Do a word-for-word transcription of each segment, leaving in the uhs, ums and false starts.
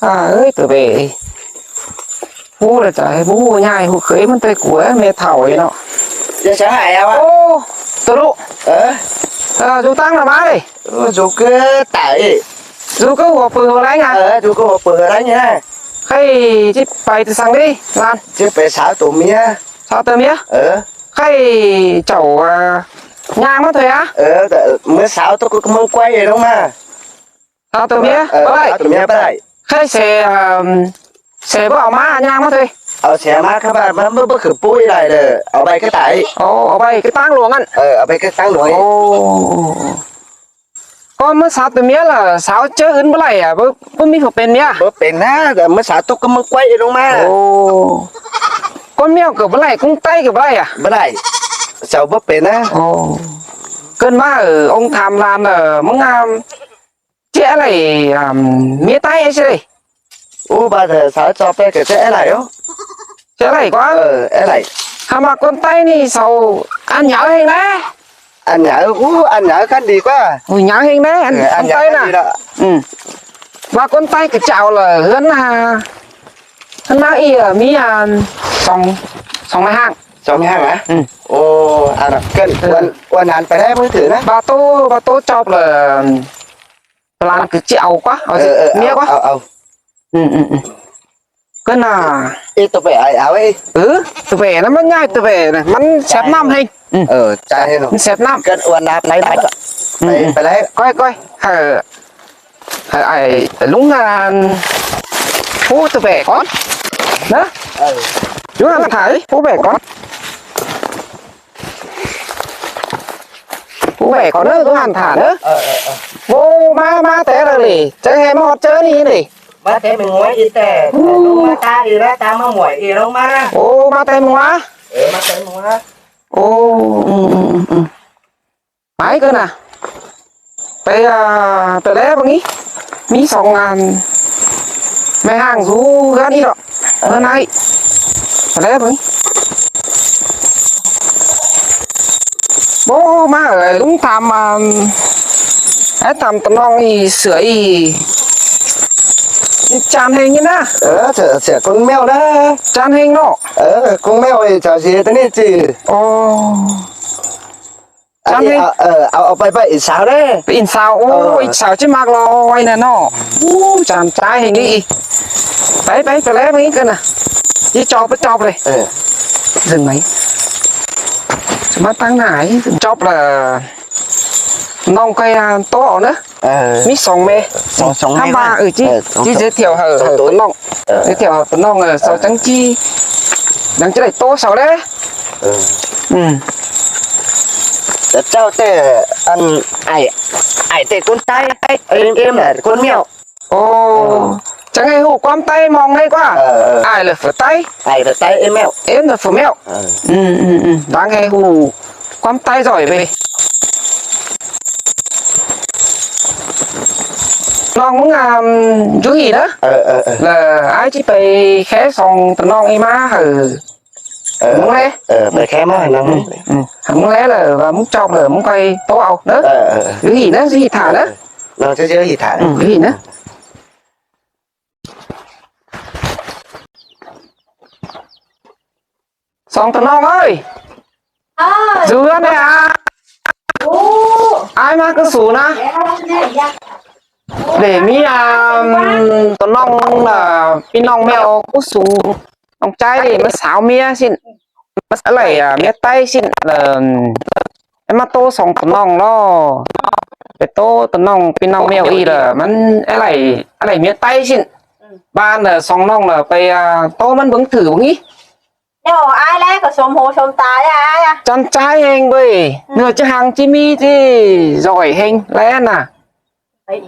À, ơi, tơ ꞌvẹ. ꞌHụ ꞌlạ ꞌchí ꞌhụ ꞌnhại ꞌhụ khới ꞌmắn ꞌtoi cua ꞌmẹ thảu ꞌnị ꞌnọ. Dưa sáo ải a? Ô, tơ ꞌlụk. Ơ. Ơ, dú ꞌtáng ꞌnọ ꞌmá ꞌlế. Ơ, dú ꞌcứ tải. Dú ꞌcứ hua pư hua ꞌlẹng a? Ơ, dú ꞌcứ hua pư hua ꞌlẹng ꞌnị ꞌnớ. Khái ꞌchí pay tơ săng ꞌlế, ꞌlan? ꞌChí pay sáo tô ꞌmía. Sáo tô ꞌmía? Ơ. Khái chảu, à, ꞌnhang ꞌmá thôi a? Ơ, ꞌmưa sáo tô ꞌcứ ꞌmướng quay ꞌlống ꞌmá. Sáo tô ꞌmía, ơ, báu đảy. Sáo tô ꞌmía báu đảy. Khái sia, sia báu au ꞌmá ꞌnhang ꞌmá thôi. Au sia ꞌmá khắp ꞌmá báu, báu khửn ꞌpúi đảy đơ. Au ꞌvạy ꞌcứ tải. Ô, au ꞌvạy ꞌcứ ꞌtáng luông ꞌnặn. Ơ, au ꞌvạy ꞌcứ ꞌtáng luông. Ô. ꞌCọ ꞌmưa sáo tô ꞌmía ꞌlạ sáo ꞌchớ ứn báu đảy a, báu, báu ꞌmí phủ pên ꞌmía. Báu pên ꞌnớ, ꞌmưa sáo tô ꞌcứ ꞌmướng quay ꞌlống ꞌmá. Ô. ꞌCọ ꞌmẹo ꞌcọ báu đảy, ꞌcóng ꞌTáy ꞌcọ báu đảy a? Báu đảy. Sau báu pên ꞌnớ. Ô. ꞌCợn ꞌmá, ơ, ông tham ꞌlan, ơ, ꞌmướng, à, ꞌchí đảy, à, ꞌmía ꞌTáy ꞌsứ đảy. Ú, ꞌva ꞌtẹ sáo ꞌchọ ꞌtẹ ꞌcọ ꞌchí đảy ó. ꞌChí đảy ꞌquá? Ơ, đảy. Hák ꞌmá ꞌcốn ꞌTáy ꞌnị sau ăn nháư ꞌhêng ꞌnớ. Ăn nháư, ú, ăn nháư khăn đi ꞌquá. Ui, nháư ꞌhêng ꞌnớ, ăn, ơ, ăn ꞌcốn ꞌTáy nháư khăn đi ꞌnạ. Ư. ꞌVa ꞌcốn ꞌTáy ꞌcọ chảu lỏ ꞌhướn, à, ꞌhướn ꞌmá ꞌnị, à, ꞌmí, à, song, song ꞌmái ꞌháng. Song ꞌmái ꞌháng a? Ư. Ô, ăn ꞌnặn ꞌcợn, ơ, ꞌquán, ꞌquán ăn pay ꞌlé ꞌmướng thử ꞌnớ. ꞌVa ꞌtố, ꞌva ꞌtố ꞌchọ lỏ, ơ, ꞌlạ ꞌcọ ꞌchí au ꞌquá, au, ơ, ơ, ꞌmía au, ꞌquá. Au, au. Ư, ư, ư. ꞌCọ ꞌnạ. Ê, tô ꞌvẹ ai au ê. Ư, tô ꞌvẹ ꞌnặn ꞌmắn ꞌnhại, tô ꞌvẹ ꞌnặn ꞌmắn sép ꞌnặm ꞌhêng. Ư. Ơ, chai ꞌhêng ꞌnọ. Sép ꞌnặm. ꞌCọ ꞌquán ăn pay ꞌlé. Ư, ư. Pay, pay ꞌlé. ꞌCoi, ꞌcoi. Hảư, hảư ải ꞌlung ꞌnặn. Phú tô ꞌvẹ cón. ꞌNớ. Ơ. Dú ꞌnặn thái, phú ꞌvẹ cón. Phú ꞌvẹ cón ꞌnớ, dú ꞌnặn thả ꞌnớ. Ơ, ơ, ơ. Ô, ꞌmá, ꞌmá té ꞌlạ ꞌlế. Chắng ꞌhê ꞌmá ꞌhọt ꞌchớ ꞌnị ꞌlế. ꞌMá té ꞌmí ꞌnguối ꞌnị ꞌtẹ. Ú. ꞌLống ꞌmá ta ꞌnị ꞌlá ta ꞌmá muối ꞌnị ꞌlống ꞌmá. Ô, ꞌmá té ꞌmí ꞌnguối. Ơ, ꞌmá té ꞌmí ꞌnguối. Ô, ư, ư, ư, ư. Pay ꞌcọ ꞌnạ. Pay, à, pay ꞌlé báu ꞌnị. ꞌMí song ăn ꞌmẹ ꞌháng dú ꞌhướn ꞌnị ꞌnọ. Ơ. ꞌHướn ꞌnị. Pay ꞌlé báu ꞌnị. Bố ꞌmá ơi, ꞌlung tham, à, ái tham tơ ꞌnọng ꞌnị sửa ꞌnị. Chăn ꞌhêng ꞌnị ꞌnớ. Ơ, sửa, sửa ꞌcốn ꞌmẹo ꞌnớ. Chăn ꞌhêng ꞌnọ. Ơ, ꞌcốn ꞌmẹo ꞌnị chảu sia ꞌtẹ ꞌnị ꞌchí. Ô. Chăn ꞌhêng. Au, ơ, au, au pay ꞌvạy ꞌsáo ꞌlế. Pay ꞌsáo, ô, ơ, ꞌsáo ꞌchí ꞌmặc ꞌlới ꞌnớ ꞌnọ. Ú, chăn chai ꞌhêng ꞌnị. Pay, pay, pay ꞌlé ꞌmá ꞌnị ꞌcọ ꞌnạ. ꞌChí ꞌchọ, pay ꞌchọ ꞌlế. Ơ. Dưng ꞌmá. ꞌSứ ꞌmá ꞌtáng ꞌnạ, ꞌchọ ꞌlạ. ꞌNọng ꞌcoi, à, ꞌtố au ꞌnớ. Ơ. ꞌMí song ꞌmẹ. Song, song ꞌmẹ. Tham ꞌva, ơ, ꞌchí, ơ, song, ꞌchí song. Giới thiệu hảư, song hảư tơ ꞌnọng. Ơ. Giới thiệu hảư tơ ꞌnọng, ơ, sau, ơ, chắng ꞌchí. Chắng ꞌchí đảy ꞌtố sau ꞌlế. Ơ. Ư. Tơ ꞌchạu ꞌtẹ ăn ải, ải ꞌtẹ ꞌcốn ꞌTáy, êm, êm ꞌlạ ꞌcốn ꞌmẹo. Ô. Ơ. Chắng ꞌhê ꞌhụ ꞌquám ꞌTáy ꞌmong ꞌnê ꞌquá. Ơ, ơ. Ải ꞌlạ phủ ꞌTáy. Ải phủ ꞌTáy, êm ꞌmẹo. Êm ꞌlạ phủ ꞌmẹo. Ơ. Ư, ư, ư. Đáng ꞌhê ꞌhụ ꞌquám ꞌTáy ꞌdội ꞌvạy. ꞌNọng ꞌmướng, à, dú ꞌnị ꞌnớ. Ơ, ơ, ơ. Lỏ ải ꞌchí pay khé song tơ ꞌnọng ꞌnị ꞌmá hảư. Ơ, ꞌmướng ꞌlế. Ơ, pay khé ꞌmá hảư ꞌnọng. Ư, ư. Hảư ꞌmướng ꞌlế lỏ, ꞌva ꞌmướng ꞌchọ lỏ, ꞌmướng ꞌcoi ꞌtố au ꞌnớ. Ơ, ơ, ơ. Dú ꞌnị ꞌnớ, dú ꞌnị thả ꞌnớ. Ơ, ꞌnọng ꞌchí dú ꞌnị thả ꞌnớ. Ư, dú ꞌnị ꞌnớ. Song tơ ꞌnọng ơi. Ơ. Dú ꞌnị ꞌnớ a. Ú. Ải ꞌmá ꞌcứ sú ꞌnạ. Đảy ꞌmí, à, tơ ꞌnọng, à, ꞌpi ꞌnọng ꞌmẹo ꞌcứ sú. ꞌNọng ꞌchái đi, ꞌmá sáo ꞌmía ꞌsịn. ꞌMá sáo đảy, à, ꞌmía ꞌTáy ꞌsịn. Ơ, ꞌmá ꞌtố song tơ ꞌnọng ꞌló. Pay ꞌtố tơ ꞌnọng, ꞌpi ꞌnọng ꞌmẹo ꞌnị lỏ, ꞌmắn đảy, đảy ꞌmía ꞌTáy ꞌsịn. Ban lỏ song ꞌnọng lỏ pay, à, ꞌtố ꞌmắn bớng thử báu ꞌnị. ꞌNẹo ải ꞌlế ꞌcọ sôm hô sôm ta ꞌlế ải a. Chăn chai ꞌhêng ꞌvạy. Ư. ꞌNưa ꞌchí hăng ꞌchí ꞌmí ꞌchí ꞌdội ꞌhêng ꞌlế ꞌnạ. Pay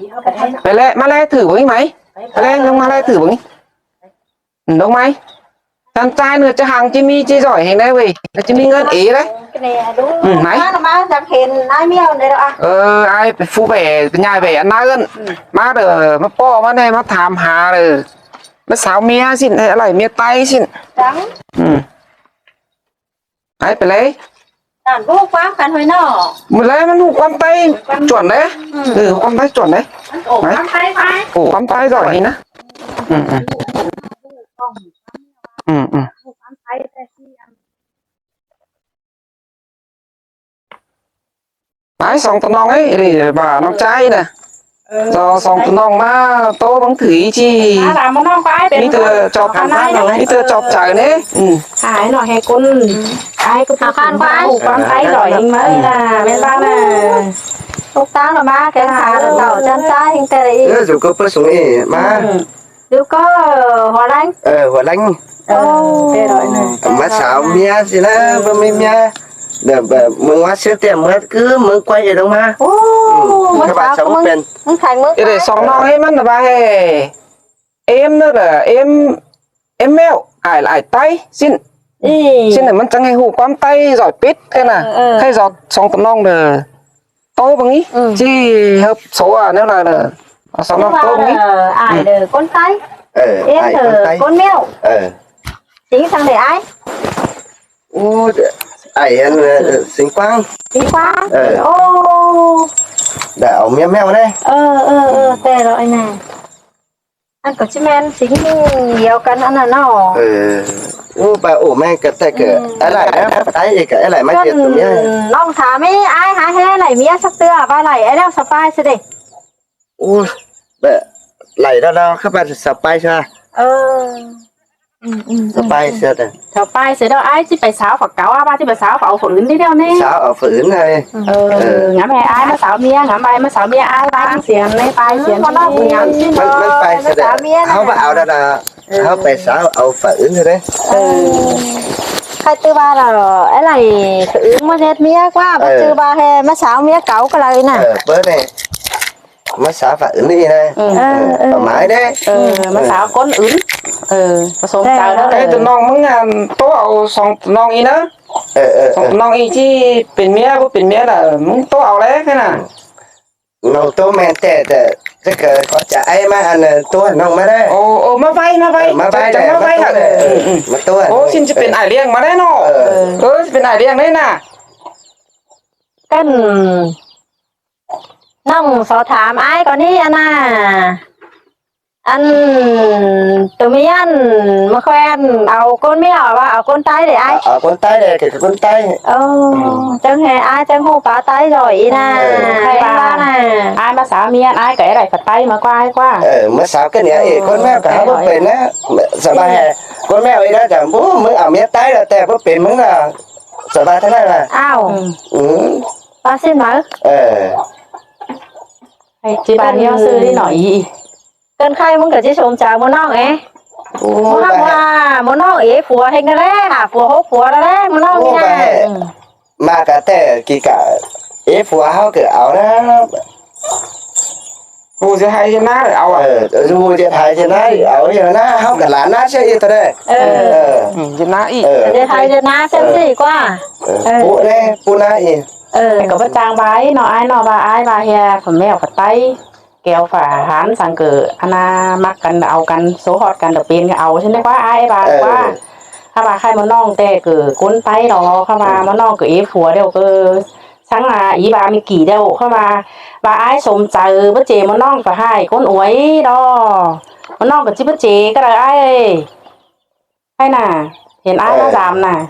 ꞌlế, ꞌmá ꞌlế thử báu ꞌnị ꞌmá. Pay ꞌlế, ꞌlống ꞌmá ꞌlế thử báu ꞌnị. Ư, ꞌlống ꞌmá. Chăn chai ꞌnưa ꞌchí hăng ꞌchí ꞌmí ꞌchí ꞌdội ꞌhêng ꞌlế ꞌvạy. ꞌChí ꞌmí ꞌngớn ế ꞌlế. Ư, ꞌmá. Ơ, ải pay phủ ꞌvạy, pay ꞌnhại ꞌvạy ăn ꞌnạ ơn. Ư. ꞌMá đơ, ꞌmá ꞌpọ ꞌmá ꞌnê, ꞌmá tham ha đơ. ꞌMá sáo ꞌmía ꞌsịn, ải ꞌlế ꞌmía ꞌTáy ꞌsịn. Chắng. Ư. Ải pay ꞌlế. Tản ꞌhụ ꞌquám căn ꞌhới ꞌnọ. ꞌMưa ꞌlế ꞌmắn ꞌhụ ꞌquám ꞌTáy ꞌquám chuôn ꞌlế. Ư. Ư, ꞌquám ꞌTáy chuôn ꞌlế. ꞌMắn ổ ꞌquám ꞌTáy ꞌphái. Ổ ꞌquám ꞌTáy ꞌdội ꞌnị ꞌnạ. Ừ, ừ. Ừ, ừ. Ải song tơ ꞌnọng ꞌnị, ꞌnị ꞌva ꞌnọng ꞌchái ꞌnị. Do song tơ ꞌnọng ꞌmá ꞌtố báu thử ꞌchí. Mí tơ ꞌchọ phăn ꞌmá ꞌnọng ꞌnị, mí tơ ꞌchọ chaư ꞌnị. Ừ. Ải ꞌnọ ꞌhế ꞌcốn. Ải ꞌcọ ꞌpứng khăn ꞌquá ꞌhụ ꞌquám Táy giỏi ꞌhêng ꞌmá ꞌnị, ꞌmen ꞌva ꞌnị. Tốc táng ꞌnọ ꞌmá, kén thả đa tảu chăn ꞌchái ꞌhêng ꞌtẹ ꞌnị. Ơ, dú ꞌcọ ꞌpứng sung ꞌnị ꞌmá. Ừ. Dú ꞌcọ Hua Lanh. Ơ, Hua Lanh. Ơ, ꞌtẹ ꞌnị. ꞌMá sau ꞌmía ꞌsịn ꞌnị, báu ꞌmí ꞌmía. Đảy báu, ꞌmướng ꞌmá ꞌsứ ꞌtẹ ꞌmứa ꞌcứ ꞌmướng ꞌquáy ꞌnị ꞌnọng ꞌmá. Ô, ừ, ꞌmướng khắp sau bát ꞌmướng pên. ꞌMướng Khanh ꞌmướng Ê, đảy Khanh. Song ꞌnọng ꞌhế ꞌmắn ꞌva ꞌhế. Êm ꞌnớ ꞌlạ, êm, êm ꞌmẹo, ải, ải Táy, ꞌsịn. Ừ. ꞌSịn ꞌnị ꞌmắn chắng ꞌhế ꞌhụ ꞌquám Táy giỏi pít ꞌtẹ ꞌnị. Ờ, ờ. ꞌKhạy ꞌdệt song tơ ꞌnọng đa ꞌtố báu ꞌnị. Ừ. ꞌChí ꞌhọp số à ꞌnị ꞌlạ đa. Song ꞌnọng ꞌtố báu ꞌnị. Ải đa ꞌcốn Táy. Ờ, ải ꞌcốn Táy. ꞌCốn ꞌmẹo. Ờ. Chính song đảy ải. Ô, ải ăn, ờ, Sính Quang. Sính Quang. Ờ. Ô. Đảy au ꞌmía ꞌmẹo ꞌnị. Ờ, ờ, ờ, ꞌtẹ ꞌnị. Ăn ꞌcọ ꞌchí ꞌmen sính ꞌnéo căn ăn ꞌnị ꞌnớ. Ờ. Ô, ꞌva ổ ꞌmen ꞌcọ ꞌtẹ ꞌcọ. Ừ. Ải đảy ꞌnị, Táy ꞌcọ ải đảy ꞌmá ꞌdệt tô ꞌmía. Ưm, ꞌnọng tham ꞌmí ải hák ꞌhế đảy ꞌmía sắc ꞌtưa, ꞌva đảy ải ꞌlẹo sắp ꞌpái ꞌsứ đê. Ô, báu, đảy ꞌlẹo ꞌlẹo, khắp ꞌva sắp ꞌpái ꞌsứ. Ờ. Ừ, ừ, sắp ꞌpái ꞌsứ đê. Sắp ꞌpái ꞌsứ đê, ải ꞌchí pay sau phả cáu, ꞌva ꞌchí pay sau phả au phả ứn đi ꞌlẹo ꞌnị. Sau au phả ứn ꞌnị. Ờ, ngắm ꞌhế ải ꞌmá sau ꞌmía, ngắm ải ꞌmá sau ꞌmía, ải ꞌpái ꞌsướng ꞌnị, ꞌpái ꞌsướng ꞌnị. ꞌMắn ꞌpái ꞌsướng đê. Sau ꞌva au đa đa. Sau pay sau au phả ứn đi đê. Ờ. Khay ꞌtứ ꞌva ꞌlẹo, ải đảy phả ứn ꞌmá ꞌdệt ꞌmía ꞌquá, báu ꞌchư ꞌva ꞌhế ꞌmá sau ꞌmía cáu ꞌcọ ꞌlạ ꞌnị. Ờ, báu đê. ꞌMá sau phả ứn đi ꞌnị. Ừ. Ờ, ờ, ꞌmá sau ꞌmía đê. Ờ, ꞌmá sau ꞌcốn ứn. Ờ, pha sôm chaư ꞌnị. Ê, tơ ꞌnọng ꞌmướng ăn ꞌtố au song tơ ꞌnọng ꞌnị ꞌnớ. Ờ, ờ, song tơ ꞌnọng ꞌnị ꞌchí pên ꞌmía, báu pên ꞌmía ꞌlạ, ꞌmướng ꞌtố au ꞌlẹo ꞌkhạy ꞌnị. ꞌNọng ꞌtố ꞌmen ꞌtẹ, ꞌtẹ, ꞌchớ ꞌcọ ꞌchọ ải ꞌmá ăn, ờ, ꞌtố ꞌnọng ꞌmá đê. Ô, ô, ꞌmá ꞌvạy, ꞌmá ꞌvạy. Ờ, ꞌmá ꞌvạy, chắng đê, ꞌmá ꞌvạy ꞌmá ꞌtố hả? Đê. Ừ, ừ. ꞌMá ꞌtố hả? Ô, ꞌsịn ꞌchí pên ải ꞌliệng ꞌmá đê ꞌnớ. Ờ. Ờ, ꞌchí pên ải ꞌliệng đê ꞌnị. Căn ꞌnọng so tham ải ꞌcọ ꞌnị ăn ꞌnị. Ăn tô ꞌmí ăn ꞌmá ꞌkhoen au ꞌcốn ꞌmẹo ꞌva au ꞌcốn Táy đê ải. Au, au ꞌcốn Táy đê, ꞌcọ ꞌcốn Táy. Ô, chắng ꞌhế ải chắng ꞌhụ pá Táy giỏi ꞌnị ꞌnớ. Ờ. Khay ꞌva ꞌnị. Ải ꞌmá sau ꞌmía ải ꞌcọ ải đảy phả Táy ꞌmá ꞌquá ꞌquá. Ờ, ꞌmá sau ꞌcọ ꞌnị, ê, ꞌcốn ꞌmẹo ꞌcọ báu pên ꞌnị. Sau ꞌva ꞌhế ꞌcốn ꞌmẹo ꞌnị ꞌnớ, chắng báu, ꞌmướng au ꞌmía Táy ꞌlẹo ꞌtẹ báu pên ꞌmướng ꞌnị. Sau ꞌva ꞌtẹ ꞌnị ꞌva. Au. Ừ. Pá ꞌsịn máư. Ờ. Ê, ꞌchí pá ꞌnéo ꞌsứ đi ꞌnọi. Căn khay ꞌmướng ꞌcọ ꞌchí sôm chaư ꞌmưa ꞌnọng ê. Ô, ꞌmưa ꞌnọng ê, ꞌmưa ꞌnọng ê phua ꞌhêng ꞌnớ, hả phua hốc phua ꞌnớ, ꞌmưa ꞌnọng ê. Ô, ꞌva ꞌhế. Ư. ꞌMá ꞌcọ ꞌtẹ kỉ ꞌcọ ê phua ꞌháu ꞌcọ au ꞌnớ. Hu ꞌdệt ꞌhại ꞌdệt ꞌná au à? Ơ, hu ꞌdệt ꞌhại ꞌdệt ꞌná au ꞌnớ, ꞌháu ꞌcọ lả ꞌná sia ꞌnị ꞌtẹ đê. Ơ. Ơ. Ư, ꞌdệt ꞌná ꞌnị. Ơ. ꞌDệt ꞌhại ꞌdệt ꞌná sia ꞌnị ꞌquá. Ơ. Ơ. Pú ꞌnê, pú ꞌná ꞌnị. Ơ. ꞌCọ ꞌva chang ꞌva ꞌnị ꞌnớ, ải ꞌnớ ꞌva ải ꞌva ꞌhế phả ꞌmẹo phả Táy. Keo phả ꞌhán săng ꞌcọ ꞌnị ꞌmặc căn au căn, số ꞌhọt căn đảy pên ꞌcọ au sia ꞌnị ꞌquá ải ꞌva ꞌquá. Khá ꞌva khay ꞌmưa ꞌnọng ꞌtẹ ꞌcọ ꞌcốn Táy lo, khá ꞌva ꞌmưa ꞌnọng ꞌcọ ê phua điêu ꞌcọ săng ꞌnị ꞌva ꞌmí kỉ điêu, khá ꞌva ꞌva ải sôm chaư báu ꞌchế ꞌmưa ꞌnọng phả ꞌhại ꞌcốn uối lo. ꞌMưa ꞌnọng ꞌcọ ꞌchí báu ꞌchế ꞌcọ đảy ải. Khay ꞌnị, hên ải ꞌmá dam ꞌnị.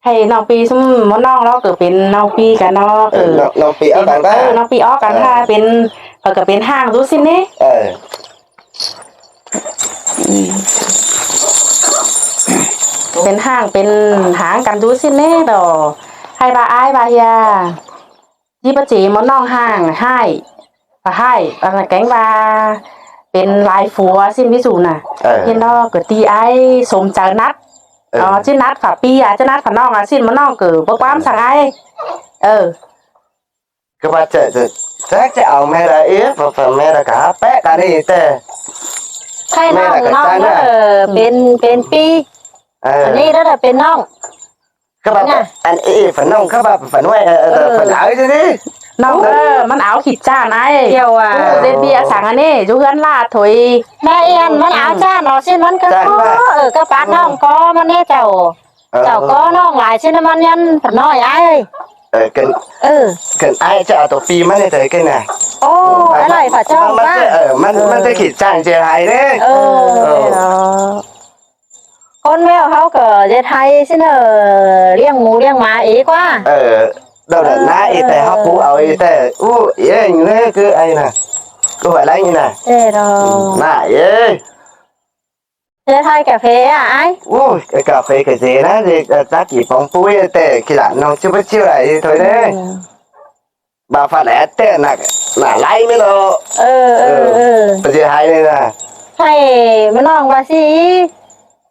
Khay ꞌnọng ꞌpi ꞌsúm ꞌmưa ꞌnọng lo ꞌcọ pên ꞌnọng ꞌpi căn lo. Ơ, ꞌnọng, ꞌnọng ꞌpi ók căn ꞌva. Ơ, ꞌnọng ꞌpi ók căn ꞌva pên, ꞌcọ pên ꞌháng dú sia ꞌnị. Ơ. Pên ꞌháng, pên ꞌháng căn dú sia ꞌnị lo. Khay ꞌva ải ꞌva ꞌhế ꞌchí báu ꞌchế ꞌmưa ꞌnọng ꞌháng ꞌhại. Phả ꞌhại, ăn kéng ꞌva pên lai phua sia ꞌnị ꞌsịn ꞌnị. Ơ. Hên lo ꞌcọ ti ải sôm chaư nắt. Ơ. Ơ, ꞌchí nắt phả ꞌpi à, ꞌchí nắt phả ꞌnọng à, sia ꞌmưa ꞌnọng ꞌcọ báu ꞌquám săng ải. Ơ. ꞌCọ ꞌva ꞌchớ, ꞌchớ, ꞌchớ ꞌchớ au ꞌme đa ê, phả, phả ꞌme đa ꞌcọ hák ꞌpẹk căn ꞌnị ꞌtẹ. Khay ꞌnọng, ꞌnọng ꞌmá, ơ, pên, pên ꞌpi. Ơ. Ăn ꞌnị ꞌlẹo pên ꞌnọng. ꞌCọ ꞌva ăn ê phả ꞌnọng, ꞌcọ ꞌva phả ꞌnọng, ơ, ơ, phả ꞌnọng ꞌsịn ꞌnị. ꞌNọng, ơ, ꞌmắn au khít ꞌchạ ꞌnị. Kiêu à. Ơ, ꞌdệt ꞌviạk săng ꞌnị, dú ꞌhướn ꞌlạ thôi. ꞌMá Yên, ꞌmắn au ꞌchạ ꞌnọ ꞌsịn ꞌmắn ꞌcọ, ơ, ꞌcọ pắt ꞌnọng ꞌcọ ꞌmắn ꞌnị chảu. Chảu ꞌcọ ꞌnọng lai ꞌsịn ꞌmắn ꞌnhắng phả ꞌnọng ải. Ơ, ken, ken ải ꞌchạ tô ꞌpi ꞌmắn ꞌnị ꞌtẹ ken ꞌnị. Ơ, ơ, ải ꞌlạ ꞌphạ ꞌchọ ꞌmắn, ꞌmắn ꞌva. Ơ, ꞌmắn, ꞌmắn ꞌtẹ khỉ chang ꞌdệt hai ꞌnị. Ơ, ơ. ꞌCốn ꞌmeo ꞌháu ꞌcọ ꞌdệt hai ꞌsịn, ơ, ꞌliệng mủ ꞌliệng ꞌmá ế ꞌquá. Ơ, đaư đaư ꞌnị ꞌtẹ ꞌháu pú au ꞌtẹ. Ú, ê, ꞌnị ꞌcứ ải ꞌnị. ꞌCọ ꞌvạy ꞌlạ ꞌnị ꞌnị. Ê, ơ. ꞌNị, ê. ꞌDệt hai cà phê à ải? Ú, cà phê cà dế ꞌnị, ꞌdệt, ơ, chắc kỉ póng púi ꞌtẹ, kỉ ꞌlạ ꞌnọng ꞌchí báu ꞌchưa ải thôi ꞌnị. Ơ. ꞌVa ꞌphạ ꞌlạ ꞌtẹ ꞌnị, ꞌnị ꞌlạ ꞌmí ꞌnọ. Ơ, ơ, ơ. Pá ꞌdệt hai ꞌnị ꞌnị. Hảư ꞌmá ꞌnọng ꞌva ꞌsị,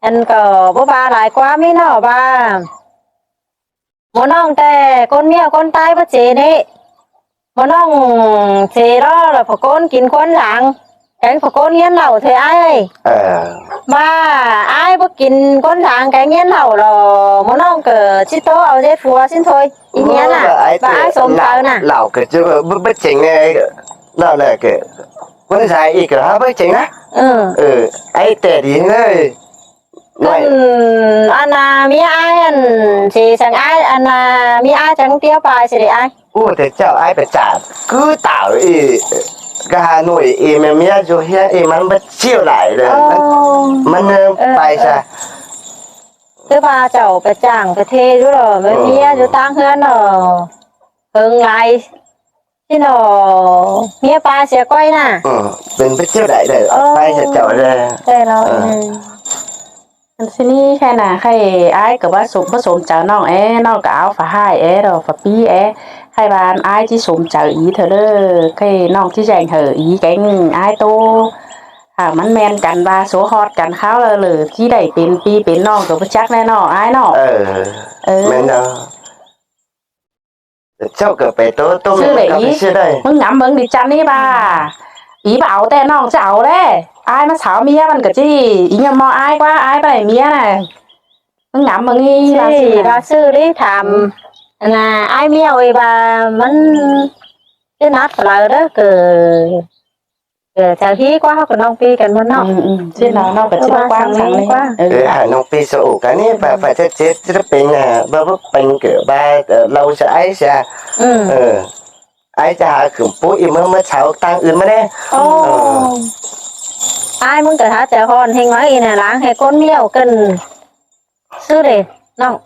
ăn ꞌcọ báu ꞌva lai ꞌquá ꞌmí ꞌnọ ꞌva. ꞌMá ꞌnọng ꞌtẹ ꞌcốn ꞌmí ꞌcốn ꞌTáy báu ꞌchế ꞌnị. ꞌMá ꞌnọng ꞌchế ꞌló ꞌlạ phủ ꞌcốn kin ꞌcốn dang, kéng phủ ꞌcốn ꞌnghín lảu thôi ải. Ơ. ꞌVa ải báu kin ꞌcốn dang kéng ꞌnghín lảu ꞌló, ꞌmá ꞌnọng ꞌcọ ꞌchí ꞌtố au ꞌdệt phua ꞌsịn thôi. Í ꞌnghín ꞌnị, ꞌva ải sôm chaư ꞌnị. Lảu ꞌcọ ꞌchí báu, báu chếng ꞌnị. Lảu ꞌlạ ꞌcọ ꞌcốn dang ꞌnị ꞌcọ hảư báu chếng ꞌnị. Ơ. Ơ, ải ꞌtẹ đi ꞌnị. Ăn, ăn ꞌmía ải ăn ꞌchí chắng ải, ăn ꞌmía ải chắng tiếu pay ꞌsịn đi ải. Ú, ꞌtẹ ꞌchạu ải pay chả. ꞌCứ tảo ꞌnị, ꞌcọ Hà Nội ꞌnị ꞌmía ꞌmía dú ꞌhiếng ꞌnị ꞌmắn báu ꞌchưa lai ꞌlới. Ơ. ꞌMắn, ơ, pay chả. ꞌCứ ꞌva chảu pay chắng pay ꞌthê dú ꞌló, ꞌmía ꞌmía dú ꞌtáng ꞌhướn ꞌnọ. Hơng lai. ꞌSịn ꞌnọ, ꞌmía pay sia ꞌquái ꞌnị. Ơ, pên báu ꞌchưa lai ꞌlới. Ơ. Pay sia chảu ꞌlới. Thế ꞌnọ. Ơ. Ăn ꞌsịn ꞌnị ꞌkhạy ꞌnị, ꞌkhạy ải ꞌcọ báu sôm, báu sôm chaư ꞌnọng é, ꞌnọng ꞌcọ au ꞌphạ ꞌhại é, ꞌló ꞌphạ ꞌpi é. ꞌKhạy ꞌva ải ꞌchí sôm chaư ꞌnị thôi ꞌlới, ꞌkhạy ꞌnọng ꞌchí deng hảư ꞌnị kéng ải ꞌtố. Hảư ꞌmắn ꞌmen căn ꞌva số hot căn khảu ꞌlới, ꞌlới ꞌchí đảy pên ꞌpi pên ꞌnọng ꞌcọ báu chắc ꞌnị ꞌnọ, ải ꞌnọ. Ơ. Ơ. ꞌMắn ꞌnọ. Chảu ꞌcọ pay ꞌtố ꞌtố ꞌmắn ꞌcọ pay ꞌchưa đảy. ꞌMứng ngắm ꞌmứng đi chăn ꞌnị ꞌva. Ải ꞌva au ꞌtẹ ꞌnọng ꞌchí au ꞌlới. Ải ꞌmá sáu ꞌmía ꞌmắn ꞌcọ ꞌchí. Ải ꞌnhá ꞌmo ải ꞌquá ải ꞌva ꞌmía ꞌnị. ꞌMứng ngắm ꞌmứng ꞌnị ꞌva ꞌchí ꞌsứ ꞌnị. ꞌVa ꞌsứ đi tham. ꞌNị ải ꞌmía ơi ꞌva ꞌmắn ꞌchí nắt ꞌlới ꞌlới ꞌcọ. Ơ, chảu ꞌhí ꞌquá ꞌháu ꞌcọ ꞌnọng ꞌpi căn ꞌmá ꞌnọ. Ơ, ơ, ꞌsịn ꞌnọ, ꞌnọng ꞌcọ ꞌchí ꞌquá ꞌquá săng ꞌnị. Ơ, hảư ꞌnọng ꞌpi sổ cá ꞌnị, ꞌva, ꞌva ꞌchí, ꞌchí, ꞌchí pên, ơ, ꞌva, ꞌva pên ꞌcọ ꞌva, ơ, ꞌlạ sia ải sia. Ơ. Ơ. Ải ꞌchá hảư khửn pú ꞌnị ꞌmá, ꞌmá sau ꞌtáng ứn ꞌmá ꞌnị. Ơ. Ải ꞌmứng ꞌcọ hảư chaư ꞌhọn ꞌhêng ꞌmá ꞌnị ꞌnị, lăng ꞌhêng ꞌcốn ꞌmeo căn. ꞌSứ đi, ꞌnọng.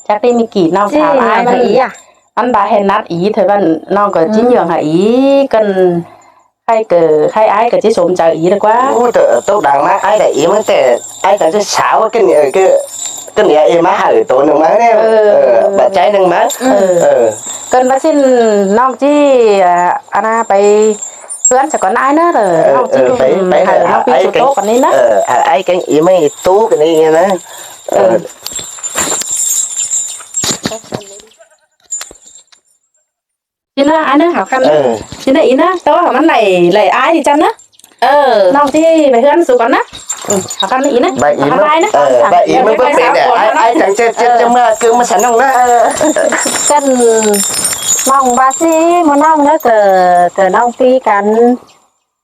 Chắc đi ꞌmí kỉ ꞌnọng tham ải ꞌmắn. ꞌMắn ꞌva hên nắt ꞌnị thôi ꞌva ꞌnọng ꞌcọ ꞌchí nhường hảư ꞌnị căn. ꞌKhạy ꞌcọ, ꞌkhạy ải ꞌcọ ꞌchí sôm chaư ꞌnị ꞌlới ꞌquá. Ú, ꞌtố, ꞌtố đang ꞌmá ải đảy ꞌnị ꞌmắn ꞌtẹ, ải chắng ꞌchí sau căn ꞌnị, ơ, căn, căn ꞌnị ꞌnị ꞌmá hảư ꞌtố ꞌnưng ꞌmá ꞌnị. Ơ. Ơ, báu chảu ꞌnưng ꞌmá. Ơ. Ơ. Căn ꞌva ꞌsịn ꞌnọng ꞌchí, ơ, ăn ꞌnị pay ꞌhướn ꞌchọ ꞌcọn ải ꞌnị ꞌlới. Ơ, ꞌnọng ꞌchí ꞌlới, pay, pay, hảư ꞌnọng ꞌpi ải chu ꞌtố căn ꞌnị ꞌnị. Ơ, hảư ải căn ꞌnị ꞌmá ꞌnị ꞌtố căn ꞌnị ꞌnị. Ơ. ꞌChí ꞌnị, ải ꞌnị, hảư căn. Ơ. ꞌChí ꞌnị ꞌnị, ꞌtố hảư ꞌmắn đảy, đảy ải đi chăn ꞌnị. Ơ. ꞌNọng ꞌchí pay ꞌhướn sú ꞌcọn ꞌnị. Ơ, hảư căn ꞌnị ꞌnị. Bái ꞌnị hảư ꞌmắn, căn ꞌnị. Ơ, bái ꞌnị ꞌmắn báu pên đảy, ải, ải chắng ꞌchớ, ꞌchớ, ꞌchớ ꞌmưa ꞌcứ ꞌmá săn ꞌnọng ꞌnị. Ơ. Căn ꞌnọng ꞌva ꞌsị, ꞌmá ꞌnọng ꞌnị ꞌcọ, ꞌcọ ꞌnọng ꞌpi căn.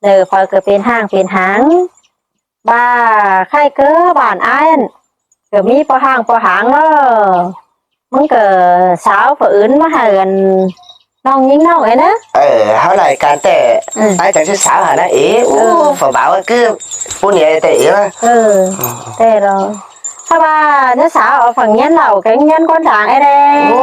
Đảy khỏi ꞌcọ pên ꞌháng, pên ꞌháng. ꞌVa ꞌkhạy ꞌcọ bản ải ꞌnị ꞌcọ ꞌmí ꞌpo ꞌháng ꞌpo ꞌháng ꞌnớ. ꞌMứng ꞌcọ sau phủ ứn ꞌmá hảư ꞌnọng ꞌnhính ꞌnọng ꞌnị ꞌnớ. Ơ, ꞌháu lai căn ꞌtẹ. Ơ. Ải chắng ꞌchí sau hảư ꞌnị ꞌnị. Ú, ơ, phủ báo ꞌcứ pú ꞌnị ꞌtẹ ꞌnị ꞌnớ. Ơ, ơ, ꞌtẹ ꞌló. ꞌKhạy ꞌva ꞌnị sau au phẳng ꞌnghín lảu kéng ꞌnghín ꞌcốn dang ꞌnị. Ú,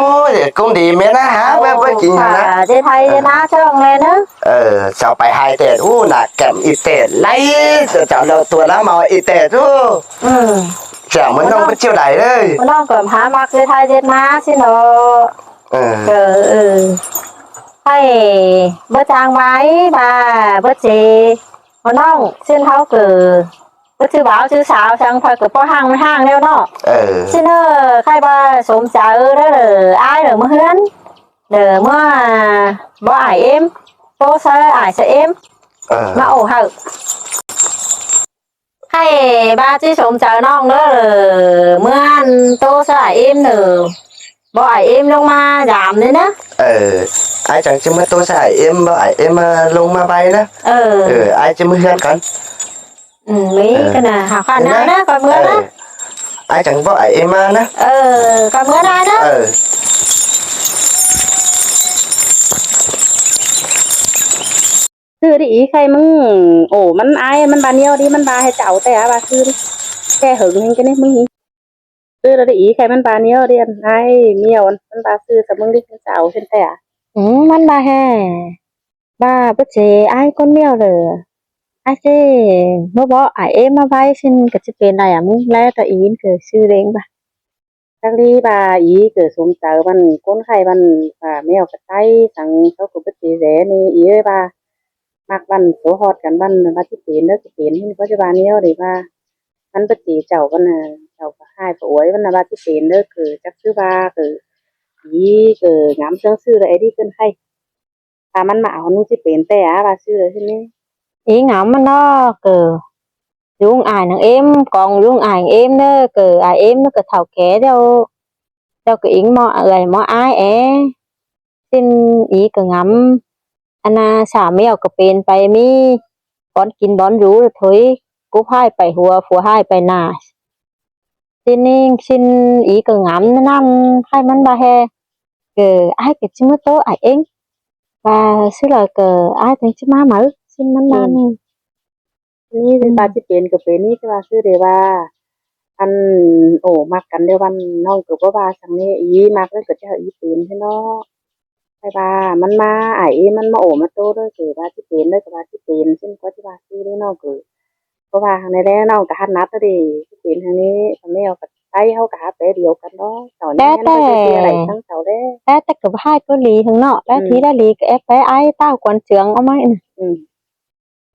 ꞌcọ đi ꞌmen ꞌnị hả, ꞌva, ꞌva kin hả ꞌnị. Dệt hai dệt ná ꞌchọ ꞌnị ꞌnớ. Ơ, sau pay hảư ꞌtẹ, ú, ꞌnạ kẻm ꞌnị ꞌtẹ, lai, sau ꞌlẹo tua ꞌnạ mau ꞌnị ꞌtẹ, ú. Ơ. Chả ꞌmá ꞌnọng báu ꞌchưa đảy ꞌlới. ꞌMá ꞌnọng ꞌcọ hảư ꞌmặc dệt hai dệt ná ꞌsịn ꞌnọ. Ơ. Ơ, ơ. Hảư báu chang ꞌva, ꞌva báu ꞌchí. ꞌMá ꞌnọng ꞌsịn ꞌháu ꞌcọ báu ꞌchư báo ꞌchư sau, chắng khỏi ꞌcọ ꞌpo ꞌháng ꞌmá ꞌháng ꞌnẹo ꞌnọ. Ơ. ꞌSịn ꞌnớ, ꞌkhạy ꞌva sôm chaư ꞌlới, ải ꞌlới ꞌmá ꞌhướn. Đảy ꞌmá bók ải ꞌếm, ꞌtố sáư ải sáư ꞌếm. Ơ. ꞌMá ổ hảư. Hảư ꞌva ꞌchí sôm chaư ꞌnọng ꞌlới, ꞌmưa ꞌtố sáư ải ꞌếm ꞌnớ. Bók ải ꞌếm ꞌlống ꞌmá dam ꞌnị ꞌnớ. Ơ, ải chắng ꞌchí ꞌmá ꞌtố sáư ải ꞌếm, bók ải ꞌếm, ơ, ꞌlống ꞌmá ꞌvạy ꞌnớ. Ơ. Ơ, ải ꞌchí ꞌmá ꞌhướn căn. Ơ, ꞌmí căn ꞌnị, hảư căn ꞌnị ꞌnớ, ꞌnớ, khỏi ꞌmưa ꞌnớ. Ơ. Ải chắng bók ải ꞌếm ꞌmá ꞌnớ. Ơ, khỏi ꞌmưa ꞌnị ꞌnớ. Ơ. Đi ꞌí khay ꞌmứng, ổ ꞌmắn ải ꞌmắn ꞌva ꞌnéo đi, ꞌmắn ꞌva ꞌhế chảu ꞌtẹ ꞌva ꞌsứ đi. Khe hứng ꞌhêng ꞌcọ ꞌnị ꞌmứng ꞌhí. ꞌSứ đi ꞌí khay ꞌmắn ꞌva ꞌnéo đi, ăn ải ꞌnéo ꞌmắn ꞌva ꞌsứ ꞌsa ꞌmứng đi, ꞌmắn chảu ꞌsịn ꞌtẹ. Ừ, ꞌmắn ꞌva ꞌhế ꞌva báu ꞌchí ải ꞌcốn ꞌnéo ꞌlẹo. Ải ꞌchí ꞌmá bók ải ꞌếm ꞌmá ꞌvạy ꞌsịn ꞌcọ ꞌchí pên đảy ꞌmứng ꞌlé ꞌtoi ꞌí ꞌcọ ꞌsứ ꞌlẹng ꞌva. Chắc đi ꞌva ꞌí ꞌcọ sôm chaư ꞌvắn ꞌcốn khay ꞌvắn ꞌva ꞌmẹo ꞌcọ ꞌtay săng sau ꞌcọ báu ꞌchí dế ꞌnị ꞌí ꞌvạy ꞌva. ꞌMặc ꞌvắn số ꞌhọt căn ꞌvắn ꞌva ꞌchí pên ꞌlẹo ꞌcọ pên ꞌhịn ꞌcọ ꞌchí ꞌva ꞌnéo đi ꞌva. ꞌMắn báu ꞌchí chảu ꞌvắn, chảu ꞌcọ ꞌhại ꞌcọ uối ꞌvắn ꞌva ꞌchí pên ꞌlẹo ꞌcọ chắc ꞌsứ ꞌva ꞌcọ ꞌí ꞌcọ ngắm ꞌsướng ꞌsứ ꞌlẹo đi ꞌcốn khay. Ta ꞌmắn ꞌmá au ꞌnị ꞌchí pên ꞌtẹ ꞌva ꞌsứ ꞌlẹo ꞌsịn ꞌnị. Ꞌí ngắm ꞌmắn ꞌnọ ꞌcọ dú ải ꞌnưng ꞌếm, cong dú ải ꞌnưng ꞌếm ꞌnớ ꞌcọ ải ꞌếm ꞌnớ ꞌcọ thảu ké ꞌlẹo. ꞌLẹo ꞌcọ ính ꞌmo ải ꞌmo ải é. ꞌSịn ꞌí ꞌcọ ngắm. Ăn ꞌna sam ꞌmẹo ꞌcọ pên pay ꞌmí bón kin bón dú thôi. Cúp ꞌhại pay hua, phua ꞌhại pay nả. ꞌSịn ꞌnị ꞌsịn ꞌí ꞌcọ ngắm ꞌnặn ꞌnặn ꞌhại ꞌmắn ꞌva ꞌhế ꞌcọ ải ꞌcọ ꞌchí ꞌmá ꞌtố ải ꞌeng. ꞌVa ꞌsứ ꞌlẹo ꞌcọ ải ꞌtếng ꞌchí ꞌmá máư ꞌsịn ꞌmắn ꞌva ꞌnị. ꞌNị ꞌva ꞌchí pên ꞌcọ pên ꞌnị ꞌchí ꞌva ꞌsứ đi ꞌva. Ăn ổ ꞌmặc căn đi ꞌvắn ꞌnọng ꞌcọ báu ꞌva săng ꞌnị ꞌí ꞌmặc ꞌlẹo ꞌcọ ꞌchí ꞌhứ ꞌí pên ꞌhế ꞌnọ. ꞌKhạy ꞌva ꞌmắn ꞌmá ải ꞌí ꞌmắn ꞌmá ổ ꞌmá ꞌtố ꞌlẹo ꞌcọ ꞌva ꞌchí pên ꞌlẹo ꞌcọ ꞌva ꞌchí pên ꞌsịn ꞌcọ ꞌchí ꞌva ꞌsứ ꞌnị ꞌnọng ꞌcọ. ꞌCọ ꞌva hăng ꞌnị ꞌlẹo ꞌnọng ꞌcọ ꞌhặt ꞌnặt đi ꞌchí pên hăng ꞌnị. ꞌToi ꞌmẹo ꞌcọ ꞌtay ꞌháu ꞌcọ hák pé điêu căn ꞌnọ. Chảu ꞌnị ꞌhế ꞌmắn ꞌcọ ꞌchí pên ꞌlẹo săng chảu ꞌlẹo. Té té ꞌcọ ꞌva ꞌhại ꞌcọ đi hăng ꞌnọ. Té thi ꞌlẹo đi ꞌcọ ép pé ải ꞌtao quan trưởng au ꞌmá ꞌnị.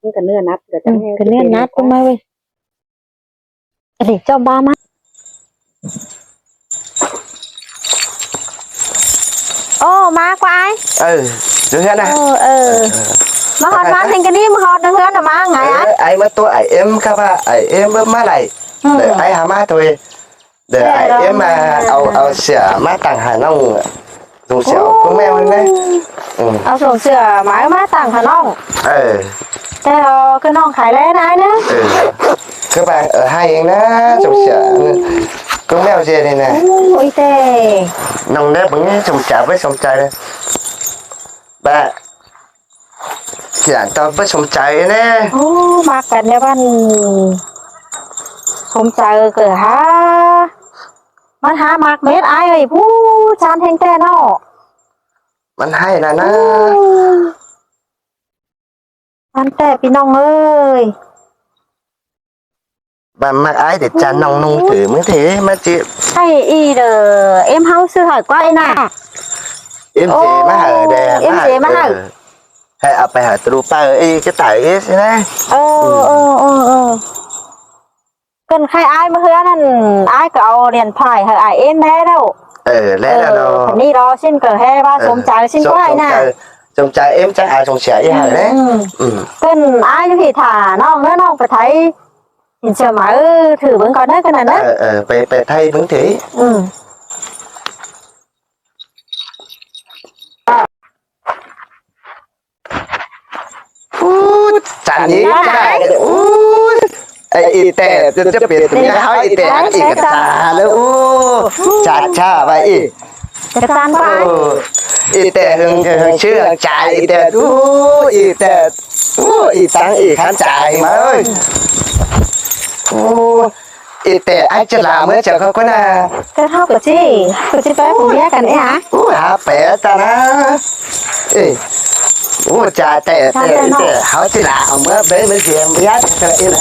ꞌCọ ꞌnưa ꞌnặt ꞌcọ ꞌchắng ꞌhế ꞌcọ ꞌnưa ꞌnặt ꞌcọ ꞌmá ꞌvạy. Đi ꞌchọ ꞌva ꞌmá. Ô, ꞌmá ꞌquá ải. Ờ, dú ꞌhướn ꞌnớ. Ờ, ờ. ꞌMá ꞌhọt ꞌmá ꞌtếng ꞌcọ ꞌnị ꞌmá ꞌhọt ꞌnưng ꞌhướn ꞌnớ ꞌmá ꞌngái ải. Ờ, ải ꞌmá ꞌtố ải ꞌếm ꞌcọ ꞌva ải ꞌếm báu ꞌmá đảy. Đảy ải ꞌếm ꞌmá au, au sia ꞌmá tẳng hả ꞌnọng. Sông sia ꞌcọ ꞌmẹo ꞌnị. Au sông sia ꞌmá ꞌmá tẳng hả ꞌnọng. Ờ. Té ꞌcọ ꞌnọng khai ꞌlé ꞌnị ꞌnớ. Ờ. ꞌCọ ꞌva, ờ, ꞌhại ꞌnị ꞌnớ, sông sia. ꞌCọ ꞌmẹo sia ꞌnị ꞌnớ. Ô, ꞌi ꞌtẹ. ꞌNọng ꞌnị báu ꞌnị sông sia báu sông sia ꞌnị. ꞌVa ꞌchí ăn ꞌtoi báu sông sia ꞌnị. Ô, ꞌmặc căn ꞌnị ꞌvắn sông sia ꞌcọ hả. ꞌMắn hả ꞌmặc mết ải ơi, pú chăn ꞌhêng ꞌtẹ ꞌnọ. ꞌMắn ꞌhại ꞌnặn ꞌnớ. Ô. ꞌMắn ꞌtẹ ꞌpi ꞌnọng ơi. ꞌVa ꞌmặc ải ꞌdệt chăn ꞌnọng ꞌnung thử ꞌmứng ꞌtẹ ꞌmắn ꞌchí. ꞌHáy ꞌi đơ, ꞌếm ꞌháu ꞌsứ ꞌhại ꞌquá ꞌnị ꞌnạ. Ꞌếm ꞌchí ꞌmá hảư đe, ꞌếm ꞌchí ꞌmá hảư. ꞌHáy au pay hảư ꞌtứ ꞌpưa ꞌi ꞌchí tải ꞌi ꞌsứ ꞌnị. Ô, ô, ô, ô. ꞌCơn khay ải ꞌmá ꞌhướn ꞌnặn, ải ꞌcọ au điện thoại hảư ải ꞌếm ꞌlé ꞌlẹo. Ờ, ꞌlé ꞌlẹo. Ờ, ꞌnị ꞌlẹo ꞌsịn ꞌcọ ꞌhế ꞌva sông sia ꞌsịn ꞌquá ꞌnị ꞌnạ. Sông sia ꞌếm chắng ải sông sia ꞌi hảư ꞌlé. ꞌCơn ải dú ꞌhị thả ꞌnọng ꞌnớ ꞌnọng pay thái. Ên sia ꞌmá, ừ, thử bớng ꞌcọ ꞌnớ ꞌcọ ꞌnặn ꞌnớ. Ờ, ờ, pay, pay thái bớng thế. Ừ. Ú, chăn ꞌnị chăn. Ú, ải ꞌi ꞌtẹ, ꞌchớ ꞌchớ pên ꞌtẹ ꞌnị ꞌháu ꞌi ꞌtẹ ăn ꞌi ꞌcọ chăn ꞌlẹo. Ú, chăn chăn ꞌva ꞌi. ꞌCọ chăn ꞌquá. Ú, ꞌi ꞌtẹ hưng, hưng chứ hưng chăn ꞌi ꞌtẹ. Ú, ꞌi ꞌtẹ. Ú, ꞌi tắng ꞌi khăn chăn ꞌmá ơi. Ú, ꞌi ꞌtẹ ải ꞌchớ lam ꞌmứa ꞌchớ ꞌcọ ꞌcốn ꞌnạ. ꞌCọ ꞌháu ꞌcọ ꞌchí, ꞌcọ ꞌchí pé phủ ꞌviạk căn ꞌnị hả? Ú, hả pé ta ꞌnạ. Ê. Ú, chăn ꞌtẹ, ꞌtẹ, ꞌtẹ. ꞌHáu ꞌchí lam ꞌmứa bến ꞌmứa ꞌviạk ꞌmứa ꞌviạk ꞌcọ ꞌnị ꞌnạ.